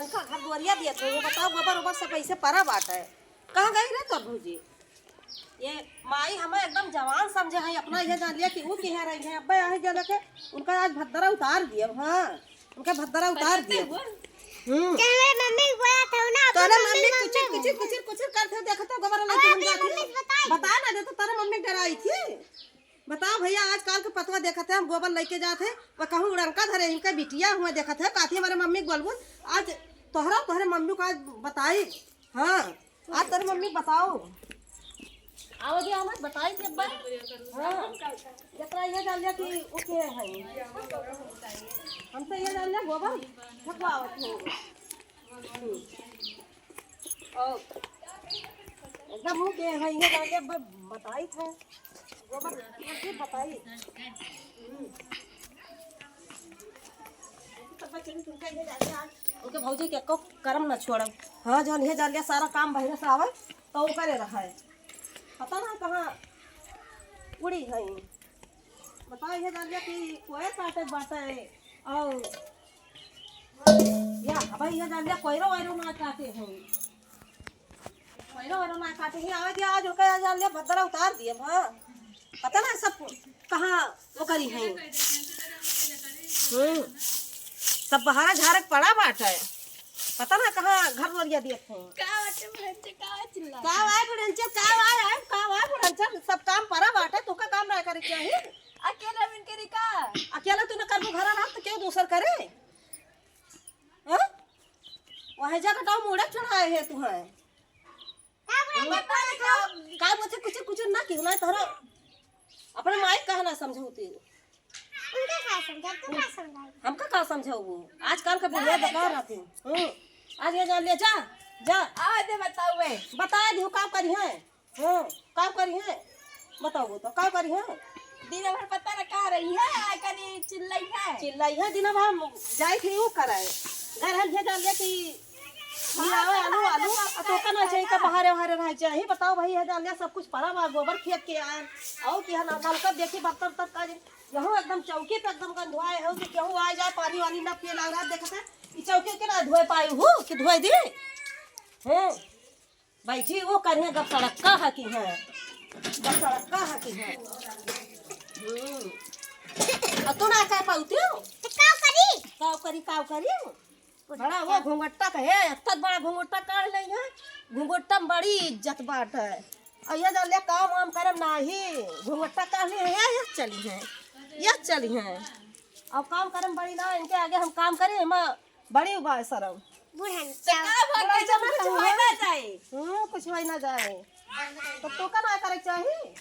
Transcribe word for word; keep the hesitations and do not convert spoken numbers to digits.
उनका घर दुआरिया दिया था, ये बताओ, गोबर ओबर सब ऐसे परा बाटे। कहाँ गई रे तोर भौजी? ये माई हमें एकदम जवान समझे है, अपना ये जान लिया कि वो किहाँ रही है। अब्बे यही जाना के उनका आज भद्दरा उतार दिया, हाँ, उनका भद्दरा उतार दिया। हम्म। तो हमारे मम्मी को बोला था ना, तोरे मम्मी मम्मी कुचिर, कुचिर, कुचिर, कुचिर करते देखते गोबर लेके हम जाते। बता ना दे तो तोरे मम्मी डराई थी। बताओ भैया, आजकल के पतवा देखत है, हम गोबर लेके जात है, वो कहूँ उड़ंका धरे, इनका बिटिया हुआ देखत है, काथी हमारे मम्मी के बोलबुल, आज तोहरा, तोहरे मम्मी को आज बताई। हाँ, आज तेरे मम्मी बताओ। आओ जी, हम बताई थे अब्बा। हाँ, जितना ये जान लिया कि वो के है, हम तो ये जान लिया गोबर फेंकवावत हो। और एकदम मुँह के है, ये जान ले, ब-, बताई था। गोबर, ये बताई। हम्म। तब बच्चे भी तुमका ये जान ले आज। उनके भौजी के एको करम न छोड़ब। हाँ, जौन ये जान ले, सारा काम बहिरे से आवे, तो वो करे रहा है। पता ना कहाँ उड़ी है। बताओ, ये जान लिया कि कोई काटे बाटे और या, अब ये जान लिया कोयरो वैरो ना काटे हैं। कोयरो वैरो ना काटे हैं। आवे दिया आज ओके, ये जान लिया भद्दरा उतार दिए, हाँ। पता ना सब कहाँ वो करी हैं। हम्म। सब बहारा झारे के पड़ा बाटे। पता ना कहाँ घर दुआरिया दिए थे। का बाटे बुढ़नचे, का चिल्ला? का आए बुढ़नचे, का आए, आए, का आए बुढ़नचे, सब काम परा बाटे, तोका काम ना करे के चाही। अकेला मिल करी का? अकेला तू ना करबू घर ना, तो क्यों दूसर करे? हाँ? वही जगह डाव मुड़े चढ़ाए है तू है। का बोला, का बोलते, कुछ, कुछ ना की, ना तोहरा अपने माई का ना समझौती। उनका का समझा, तू का समझा? हमका का समझाऊ? आजकल के बुढ़िया बेकार रहती। हम्म। आज ये जान ले, जा, जा। आवा दे बताऊ मैं। बता दियो का करी है। हम्म, का करी है? बताओ तो, का करी है? दिन भर पता न का रही है, आ करी चिल्लाई है। चिल्लाई है, दिन भर जाई थी ऊ करे। घर हम ये जान ले कि ये आवे आलू, आलू, आ तो का ना चाहिए, का बहारे, बहारे रह जाए। बताओ भाई, ये जान ले सब कुछ पड़ा बा, गोबर फेंक के आए। और कि है ना, नलका देखी बर्तन तक का यहू एकदम चौकी पे एकदम गंधवाए हो कि केहू आ जाए, पानी वानी ना पिए लाग रहा, देखत है, ई चौकी के ना धोए पाई हूँ कि धोए दी? हैं? बैठी वो करिए, गप सड़क का है कि है? गप सड़क का है कि है? हम्म। और तू ना कह पाउती हो? तो का करी? का करी, का करी? बड़ा वो घुंघट्टा का है, इतना बड़ा घुंघट्टा काढ़ ले है, घुंघट्टा में बड़ी इज्जत बाटे। और ये जान ले काम वाम करम नाही, घुंघट्टा काढ़ ले है, ये चली है, ये चली है। और काम करम बड़ी ना, इनके आगे हम काम करें, हम बड़ी उबाय सरम। बुढ़न तो का भर के बुढ़न जब कुछ चल होई ना जाए। हम्म, कुछ होई ना जाए। तो तोका ना करे के चाही।